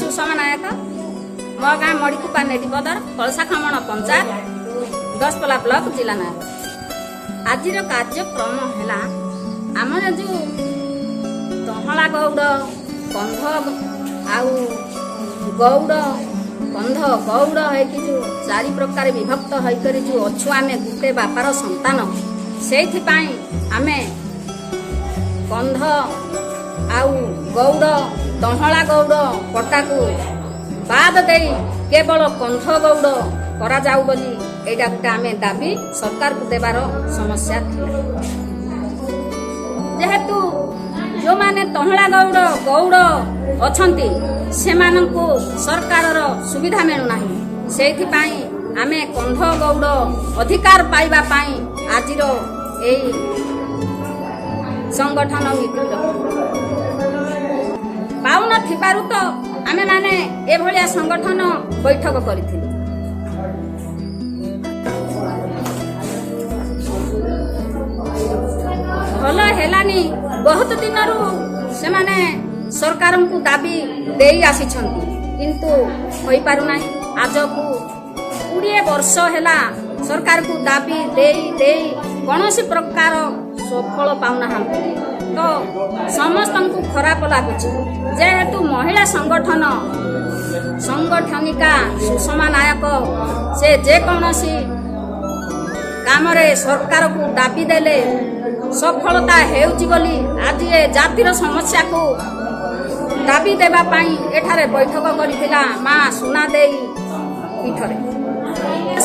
ସୁଷମା ନାୟକ। ମୋ ଗାଁ ମଡ଼ିକୁପା, ନେଡିପଦର, କଳସାଖମଣ ପଞ୍ଚାୟତ, ଦଶପଲା ବ୍ଲକ, ଜିଲ୍ଲା ନାୟକ। ଆଜିର କାର୍ଯ୍ୟକ୍ରମ ହେଲା, ଆମର ଯେଉଁ ତହଳା ଗଉଡ଼, କନ୍ଧ ଆଉ ଗଉଡ଼, କନ୍ଧ ଗଉଡ଼ ହେଇକି ଯେଉଁ ଚାରି ପ୍ରକାର ବିଭକ୍ତ ହେଇକରି ଯେଉଁ ଅଛୁ, ଆମେ ଗୋଟେ ବାପାର ସନ୍ତାନ। ସେଇଥିପାଇଁ ଆମେ କନ୍ଧ ଆଉ ଗଉଡ଼, ତହଳା ଗଉଡ଼ ପଟ୍ଟାକୁ ବାଦ ଦେଇ କେବଳ କନ୍ଧ ଗଉଡ଼ କରାଯାଉ ବୋଲି ଏଇଟା ଗୋଟେ ଆମେ ଦାବି ସରକାରକୁ ଦେବାର ସମସ୍ୟା ଥିଲା। ଯେହେତୁ ଯେଉଁମାନେ ତହଳା ଗଉଡ଼ ଗଉଡ଼ ଅଛନ୍ତି, ସେମାନଙ୍କୁ ସରକାରର ସୁବିଧା ମିଳୁନାହିଁ। ସେଇଥିପାଇଁ ଆମେ କନ୍ଧ ଗଉଡ଼ ଅଧିକାର ପାଇବା ପାଇଁ ଆଜିର ଏଇ ସଂଗଠନ ମିଟିଂ ପାଉନଥିବାରୁ ତ ଆମେମାନେ ଏଭଳିଆ ସଂଗଠନ ବୈଠକ କରିଥିଲୁ। ଭଲ ହେଲାନି। ବହୁତ ଦିନରୁ ସେମାନେ ସରକାରଙ୍କୁ ଦାବି ଦେଇ ଆସିଛନ୍ତି, କିନ୍ତୁ ହୋଇପାରୁନାହିଁ। ଆଜକୁ 20 ବର୍ଷ ହେଲା ସରକାରକୁ ଦାବି ଦେଇ ଦେଇ କୌଣସି ପ୍ରକାର ସଫଳ ପାଉନାହାନ୍ତି। ତ ସମସ୍ତଙ୍କୁ ଖରାପ ଲାଗୁଛି। ଯେହେତୁ ମହିଳା ସଂଗଠନ ସଂଗଠନିକା ସୁଷମା ନାୟକ, ସେ ଯେକୌଣସି କାମରେ ସରକାରକୁ ଦାବି ଦେଲେ ସଫଳତା ହେଉଛି ବୋଲି ଆଜି ଏ ଜାତିର ସମସ୍ୟାକୁ ଦାବି ଦେବା ପାଇଁ ଏଠାରେ ବୈଠକ କରିଥିଲା ମା ସୁନାଦେଇ ପୀଠରେ।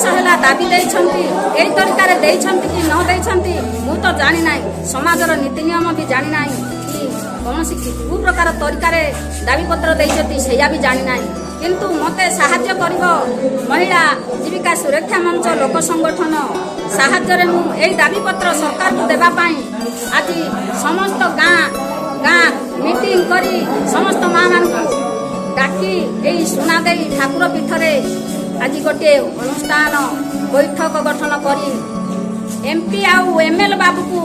ବର୍ଷ ହେଲା ଦାବି ଦେଇଛନ୍ତି। ଏଇ ତରିକାରେ ଦେଇଛନ୍ତି କି ନ ଦେଇଛନ୍ତି, ମୁଁ ତ ଜାଣିନାହିଁ। ସମାଜର ନୀତି ନିୟମ ବି ଜାଣିନାହିଁ କି କୌଣସି କେଉଁ ପ୍ରକାର ତରିକାରେ ଦାବିପତ୍ର ଦେଇଛନ୍ତି, ସେଇଆ ବି ଜାଣିନାହିଁ। କିନ୍ତୁ ମୋତେ ସାହାଯ୍ୟ କରିବ ମହିଳା ଜୀବିକା ସୁରକ୍ଷା ମଞ୍ଚ ଲୋକ ସଂଗଠନ ସାହାଯ୍ୟରେ ମୁଁ ଏଇ ଦାବିପତ୍ର ସରକାରକୁ ଦେବା ପାଇଁ ଆଜି ସମସ୍ତ ଗାଁ ଗାଁ ମିଟିଂ କରି, ସମସ୍ତ ମା ମାନଙ୍କୁ ଡାକି ଏଇ ସୁନାଦେଇ ଠାକୁର ପୀଠରେ ଆଜି ଗୋଟିଏ ଅନୁଷ୍ଠାନ ବୈଠକ ଗଠନ କରି ଏମ୍ପି ଆଉ ଏମ୍ଏଲ୍ ବାବୁକୁ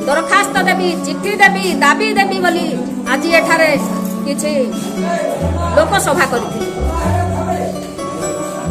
ଦରଖାସ୍ତ ଦେବି, ଚିଠି ଦେବି, ଦାବି ଦେବି ବୋଲି ଆଜି ଏଠାରେ କିଛି ଲୋକସଭା କରିଥିଲି।